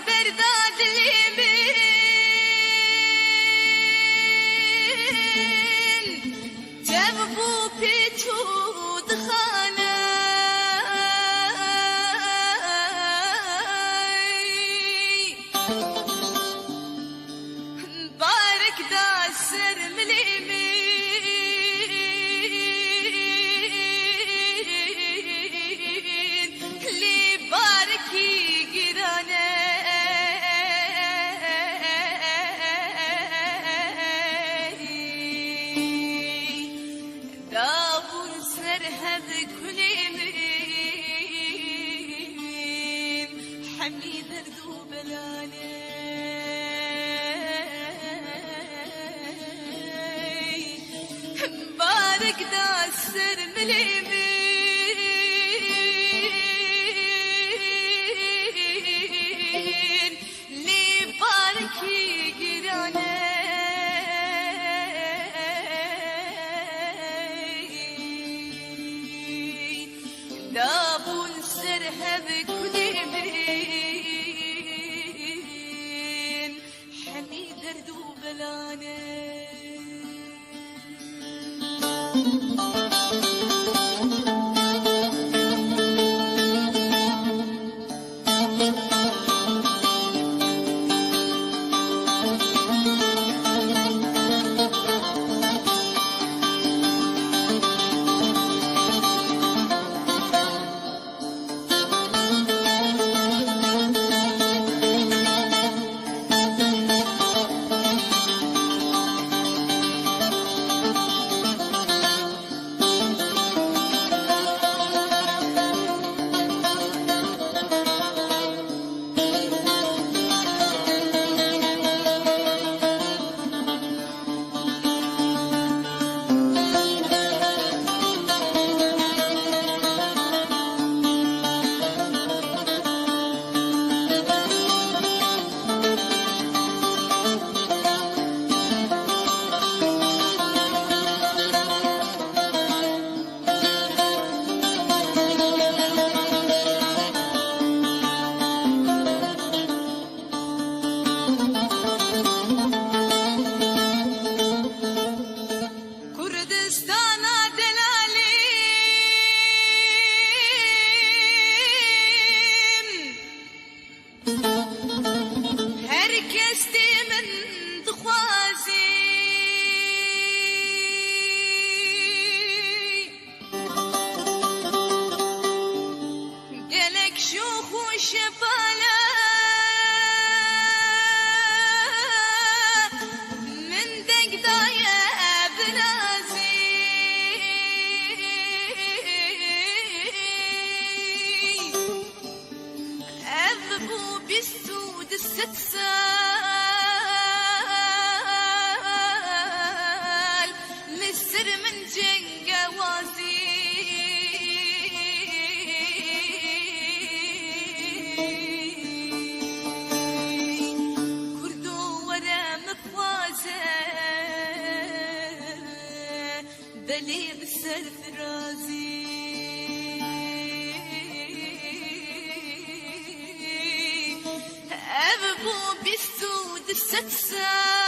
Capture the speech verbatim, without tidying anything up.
Berda dilê min, tev bû pêç û dixane. Barek da ser milê min, lê barekî giran e. Dabûn ser hev kulê min, hemî derd û belan e. Barek da ser milê min, lê barekî giran e. Dabûn ser hev kulê min, hemî derd û belan e. Kurdistana delalî min, her kes tê min dixwazî. Gelek şox û şepale min deng daye binazî. Ev bû bîst û du sed sal li ser min cengewazî. Kurdo were mixwaze, belê bi serfirazî. Ev bû bîst û du sed sal